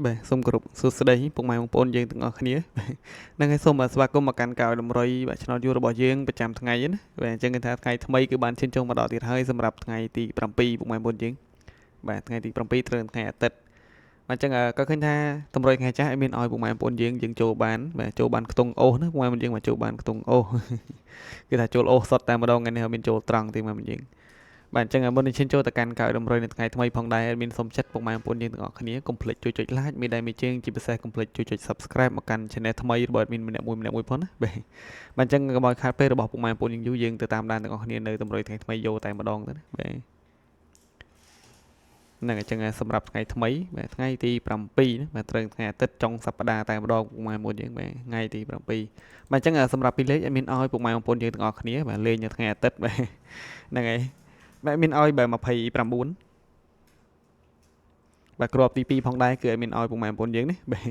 បាទសូមគោរពសួស្តីពុកម៉ែបងប្អូនយើងទាំងអស់គ្នាហ្នឹងហើយសូមស្វាគមន៍មកកាន់កៅតម្រុយបាទឆ្នោតយួររបស់យើងប្រចាំថ្ងៃណាបាទអញ្ចឹងគឺថាថ្ងៃថ្មីគឺបានឈានចូលមកដល់ទៀតហើយសម្រាប់ថ្ងៃទី7ពុកម៉ែបងប្អូនយើងបាទថ្ងៃទី7ត្រូវថ្ងៃអាទិត្យបាទអញ្ចឹងក៏ឃើញថាតម្រុយថ្ងៃចាស់ឲ្យមានឲ្យពុកម៉ែបងប្អូនយើងយើងចូលបានបាទចូលបានខ្ទង់អូសណាពុកម៉ែបងប្អូនយើងបាទចូលបានខ្ទង់អូសគឺថាចូលអូសសុតតែម្ដងថ្ងៃនេះមានចូលត្រង់ទេម៉ែបងប្អូនយើងបាទអញ្ចឹងមុននឹងឈានចូលទៅកាន់កៅតម្រុយនៅថ្ងៃថ្មីផងដែរមានសូមចិត្តពុកម៉ែបងប្អូនយើងទាំងអស់គ្នាកុំភ្លេចជួយចុច like មានដែរមានជើងជាពិសេសកុំភ្លេចជួយចុច Subscribe មកកាន់ Channel ថ្មីរបស់ admin ម្នាក់មួយម្នាក់មួយផងណាបាទបាទអញ្ចឹងកុំឲ្យខាតពេលរបស់ពុកម៉ែបងប្អូនយើងយូរយើងទៅតាមដានទាំងអស់គ្នានៅតម្រុយថ្ងៃថ្មីយកតែម្ដងទៅណាបាទហ្នឹងអញ្ចឹងសម្រាប់ថ្ងៃថ្មីបាទថ្ងៃទី7ណាបាទត្រូវថ្ងៃអាទិត្យចុងសប្តាហ៍តែម្ដងពុកម៉ែបងប្អូនយើងបាទថ្ងៃទី7បាទអញ្ចឹងសម្រាប់ពីលេខមានឲ្យពុកម៉ែបងប្អូនយើងទាំងអស់គ្នាបាទលេងនៅថ្ងៃអាទិត្យបាទហ្នឹងហើយបាទមានឲ្យបាទ29បាទគ្រាប់ទី2ផងដែរគឺឲ្យមានឲ្យពុកម៉ែបងប្អូនយើងនេះបាទ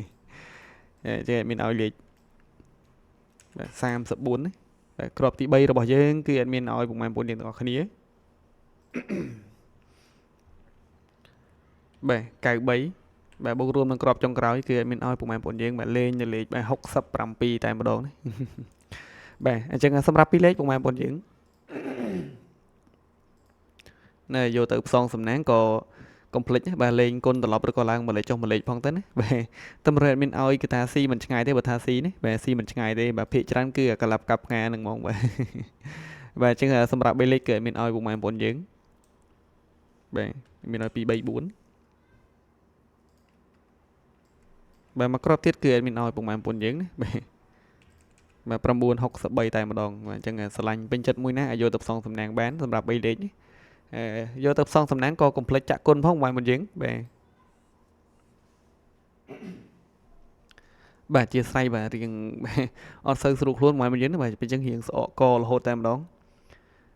ចេះមានឲ្យលេខបាទ34ណាបាទគ្រាប់ទី3របស់យើងគឺអត់មានឲ្យពុកម៉ែបងប្អូនយើងទាំងអស់គ្នាបាទ93បាទបូករួមនឹងគ្រាប់ចុងក្រោយគឺអត់មានឲ្យពុកម៉ែបងប្អូនយើងបាទលេងនៅលេខបាទ67តែម្ដងណាបាទអញ្ចឹងសម្រាប់ពីរលេខពុកម៉ែបងប្អូនយើងណែយកទៅផ្សងសំណាងក៏កុំភ្លេចបាទលេងគុណត្រឡប់ឬក៏ឡើងមួយលេខចុះមួយលេខផងទៅណាបាទតម្រូវអត់មានឲ្យគឺថាស៊ីមិនឆ្ងាយទេបើថាស៊ីនេះបាទស៊ីមិនឆ្ងាយទេបាទភាកច្រើនគឺកលាប់កាប់ផ្ងាហ្នឹងហ្មងបាទបាទអញ្ចឹងសម្រាប់3លេខគឺអត់មានឲ្យពុកម៉ែបងប្អូនយើងបាទមានឲ្យ2 3 4បាទមកគ្រាប់ទៀតគឺអត់មានឲ្យពុកម៉ែបងប្អូនយើងណាបាទបាទ963តែម្ដងបាទអញ្ចឹងស្រឡាញ់ពេញចិត្តមួយណាឲ្យយកទៅផ្សងសំណាងបានសម្រាប់3លេខនេះយកទៅផ្សងសំណាងក៏កុំភ្លេចចាក់គុណផងបងប្អូនយើងបាទបាទជាស្រ័យបាទរៀងអត់សូវស្រួលខ្លួនបងប្អូនយើងបាទអញ្ចឹងរៀងស្អកករហូតតែម្ដង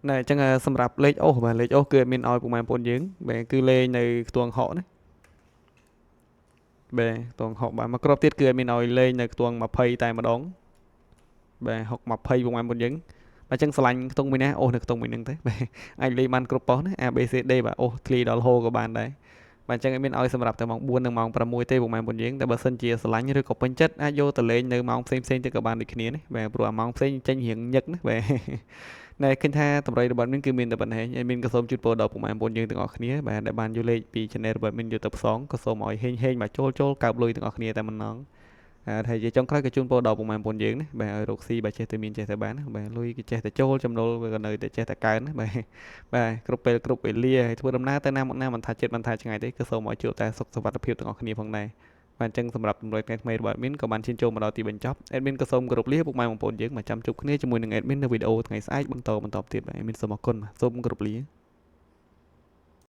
ណែអញ្ចឹងសម្រាប់លេខអូសបាទលេខអូសគឺមានឲ្យពុកម៉ែបងប្អូនយើងបាទគឺលេងនៅខ្ទង់ហកណាបាទខ្ទង់ហកបាទមកគ្រាប់ទៀតគឺមានឲ្យលេងនៅខ្ទង់20តែម្ដងបាទ6 20ពុកម៉ែបងប្អូនយើងបាទអញ្ចឹងស្រឡាញ់ខ្ទង់មួយណាអូសនៅខ្ទង់មួយហ្នឹងទៅបាទអាចលេងបានគ្រប់ប៉ុស្តិ៍ណា A B C D បាទអូសធ្លាយដល់ហូក៏បានដែរបាទអញ្ចឹងមានឲ្យសម្រាប់តែម៉ោង4និងម៉ោង6ទេពុកម៉ែបងប្អូនយើងតែបើសិនជាស្រឡាញ់ឬក៏ពេញចិត្តអាចយកទៅលេងនៅម៉ោងផ្សេងផ្សេងទៀតក៏បានដូចគ្នាណាបាទព្រោះអាម៉ោងផ្សេងចេញរៀងញឹកណាបាទណែឃើញថាតម្រុយរបស់មានគឺមានតែប៉ុណ្ណេះហើយមានក៏សូមជូនពរដល់ពុកម៉ែបងប្អូនយើងទាំងអស់គ្នាបាទដែលបានយកលេខពី Channel របស់មានយកទៅផ្សងក៏សូមឲ្យហេងហេងបាទចូលចូលកើបលុយទាំងអស់គ្នាតែម្ដងហើយជាចុងក្រោយក៏ជូនពរដល់ពុកម៉ែបងប្អូនយើងណាបាទឲ្យរកស៊ីបាទចេះតែមានចេះតែបានបាទលុយក៏ចេះតែចូលចំណូលវាក៏នៅតែចេះតែកើនណាបាទបាទគ្រប់ពេលគ្រប់វេលាហើយធ្វើដំណើរទៅណាមកណាមិនថាចិត្តមិនថាឆ្ងាយទេក៏សូមឲ្យជួបតែសុខសុវត្ថិភាពទាំងអស់គ្នាផងដែរបាទអញ្ចឹងសម្រាប់តម្រុយថ្ងៃថ្មីរបស់ admin ក៏បានឈានចូលមកដល់ទីបញ្ចប់ admin ក៏សូមគោរពលាពុកម៉ែបងប្អូនយើងមកចាំជួបគ្នាជាមួយនឹង admin នៅវីដេអូថ្ងៃស្អែកបន្តបន្តទៀតបាទ admin សូមអរគុណបាទសូមគោរពលា។